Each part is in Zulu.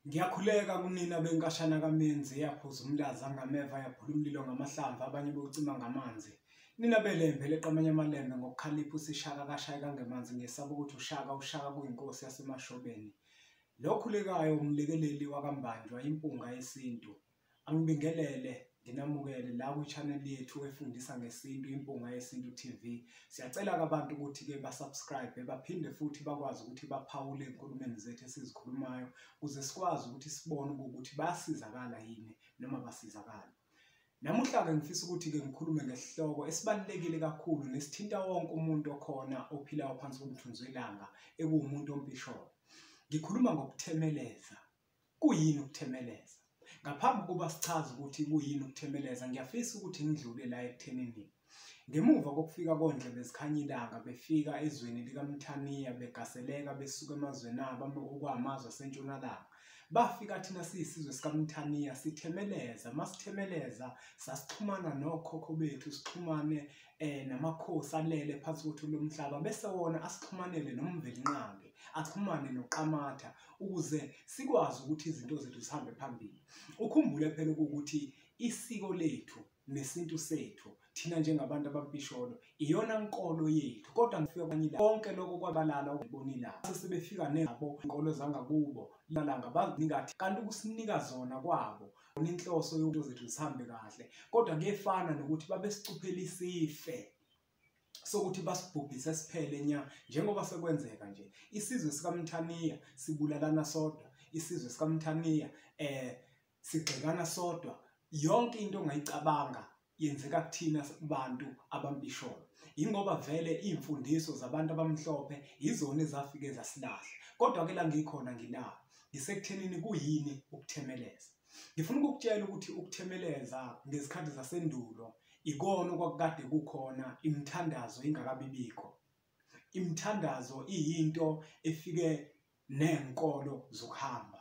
Ngiyakhuleka kunina benkashana kaMenzi eyaphuza umlaza ngameva yaphula umlilo ngamahlamvu abanye bewucima ngamanzi. Nina beLembe leqamanye amalembe ngokukhalipha usishaka kashayeka ngemanzi ngiyesaba ukuthi ushaka ushaka kuyinkosi yaseMashobeni. Lokhulekayo umlekeleli wakaMbanjwa impunga yesintu. Angibingelele nginamukele la kwi-channel yethu efundisa ngesintu Impunga Yesintu TV. Siyacela-ke abantu ukuthi-ke ba-subscribe baphinde futhi bakwazi ukuthi baphawule ey'nkulumeni zethu esizikhulumayo ukuze sikwazi ukuthi sibone ukuthi bayasizakala yini noma basizakala. Namuhla-ke ngifisa ukuthi-ke ngikhulume ngesihloko esibalulekile kakhulu nesithinta wonke umuntu okhona ophilayo phansi komthunzi welanga ekuwumuntu ompisholo. Ngikhuluma ngokuthemeleza. Kuyini ukuthemeleza? Ngaphambi kokuba sichaze ukuthi kuyini ukuthemeleza, ngiyafisa ukuthi ngidlule la ekuthenini. Ngemuva kokufika kondlebe zikhanya ilanga befika ezweni likaMthaniya begaseleka besuka emazweni abo okwamazwe asentshonalanga. Bafika thina siyisizwe sikaMthaniya sithemeleza, masithemeleza sasixhumana nokhokho bethu sixhumane namakhosi alele phansi kothuli lomhlaba bese wona asixhumanele noMvelinqangi, axhumane noQamatha ukuze sikwazi ukuthi izinto zethu zihambe phambili. Ukhumbule phela ukuthi isiko lethu nesintu sethu thina njengabantu abampisholo iyona nkolo yethu, kodwa ngifika kwanye konke lokho kwabalala okubonila sebefika nabo inkolo zangakubo lalanga baningathi kanti ukusinika zona kwabo inhloso yokuthi zethu zihambe kahle, kodwa kuyefana nokuthi babesicuphela isife sokuthi basibhubhise siphele nya, njengoba sekwenzeka nje. Isizwe sikaMthaniya sibulalana sodwa, isizwe sikaMthaniya sigxekana sodwa. Yonke into ongayicabanga yenzeka kuthina bantu abampisholo, ingoba vele iy'mfundiso zabantu abamhlophe yizona ezafike zasilahla. Kodwa-ke la ngikhona ngila ngisekuthenini kuyini ukuthemeleza. Ngifuna ukukutshela ukuthi ukuthemeleza ngezikhathi zasendulo ikona okwakukade kukhona imithandazo ingakabibikho. Imithandazo iyinto efike ney'nkolo zokuhamba,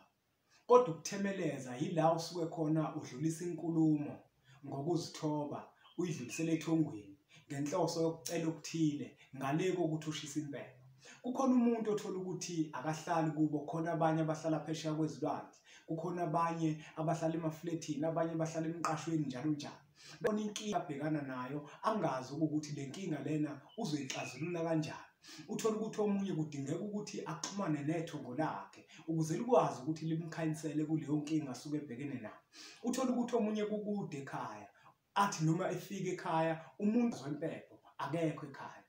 kodwa ukuthemeleza yila usuke khona udlulisa inkulumo ngokuzithoba uyidlulisele ethongweni ngenhloso yokucela okuthile ngale kokuthi ushise impepho. Kukhona umuntu othola ukuthi akahlali kubo, khona abanye abahlala phesheya kwezilwandle, kukhona abanye abahlala emaflethini, abanye bahlala emqashweni njalo njalo. Bona inkinga abhekana nayo angazi ukuthi le nkinga lena uzoyixazulula kanjani. Uthola ukuthi omunye kudingeka ukuthi axhumane nethongo lakhe ukuze likwazi ukuthi limkhanyisele kuleyo nkinga asuke ebhekene nayo. Uthola ukuthi omunye kukude ekhaya, athi noma efika ekhaya umuntu wempepho akekho ekhaya.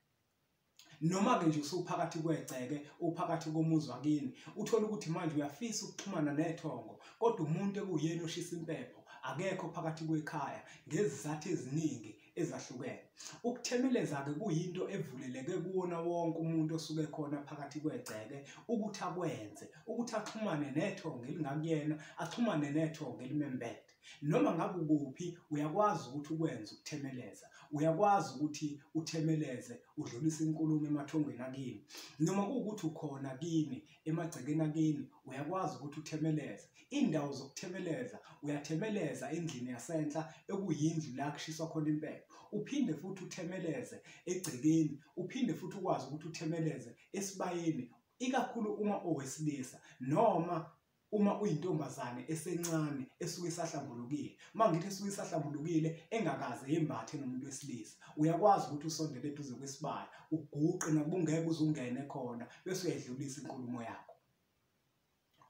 Noma-ke nje usuphakathi kwegceke, uphakathi komuzi wakini, uthola ukuthi manje uyafisa ukuxhumana nethongo, kodwa umuntu ekuyena oshisa impepho akekho phakathi kwekhaya ngezizathu eziningi ezahlukene. Ukuthemeleza-ke kuyinto evuleleke kuwona wonke umuntu osuke khona phakathi kwegceke ukuthi akwenze, ukuthi axhumane nethongo elingakuyena, axhumane nethongo elimembethe. Noma ngabe ukuphi uyakwazi ukuthi ukwenze ukuthemeleza, uyakwazi ukuthi uthemeleze udlulise inkulumo emathongweni akini. Noma kuwukuthi ukhona kini emagcekeni akini uyakwazi ukuthi uthemeleze. Indawo zokuthemeleza, uyathemeleza endlini yasenhla ekuyindlu la kushiswa khona impepho, uphinde futhi uthemeleze egcekeni, uphinde futhi ukwazi ukuthi uthemeleze esibayeni, ikakhulu uma owesilisa noma uma uyintombazane esencane esuke isahlambulukile. Uma ngithi esuke isahlambulukile engakaze yembathe nomuntu wesilisa, uyakwazi ukuthi usondele eduze kwesibaya uguqe nakubungeke uze ungene khona bese uyayidlulisa inkulumo yakho.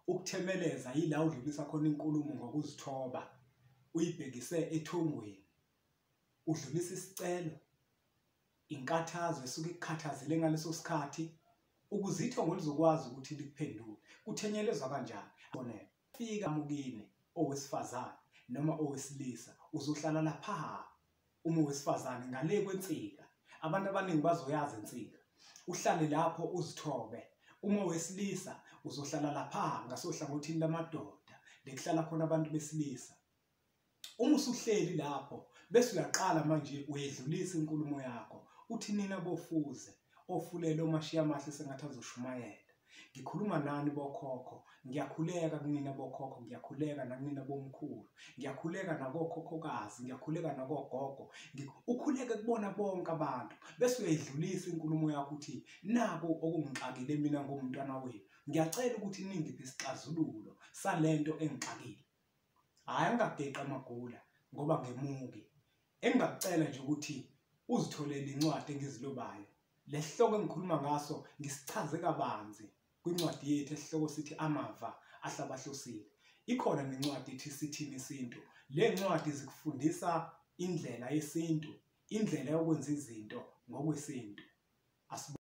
Ukuthemeleza yila udlulisa khona inkulumo ngokuzithoba uyibhekise ethongweni, udlulisa isicelo, inkathazo esuke ikukhathazile ngaleso sikhathi ukuze ithongo lizokwazi ukuthi likuphendule. Kuthenyelezwa kanjani? Fika mukini owesifazane noma owesilisa uzohlala lapha uma owesifazane ngale kwensika. Abantu abaningi bazoyazi insika. Uhlale lapho uzithobe. Uma owesilisa uzohlala lapha ngasohlangothini lamadoda lekuhlala khona abantu besilisa. Uma usuhleli lapho bese uyaqala manje uyedlulisa inkulumo yakho, uthi nina bofuze ofulele omashiya amahle sengathi azoshumayela. Ngikhuluma nani bokhokho, ngiyakhuleka kunina bokhokho, ngiyakhuleka nakunina bomkhulu, ngiyakhuleka nakokhokhokazi, ngiyakhuleka nakogogo. Ukhuleke kubona bonke abantu, bese uyayidlulisa inkulumo yakho uthi naku okungixakile mina ngomntwana wenu. Ngiyacela ukuthi ningiphe isixazululo salento engixakile. Hhayi, angingageqi amagula ngoba ngemuki. Engingakucela nje ukuthi uzitholele incwadi engizilobayo. Le sihloko engikhuluma ngaso ngisichaze kabanzi kwincwadi yethu esihloko sithi Amava Ahlabahlosile. Ikhona nencwadi ethi Sithini Isintu. Le ncwadi zikufundisa indlela yesintu, indlela yokwenza izinto ngokwesintu. Asibonge.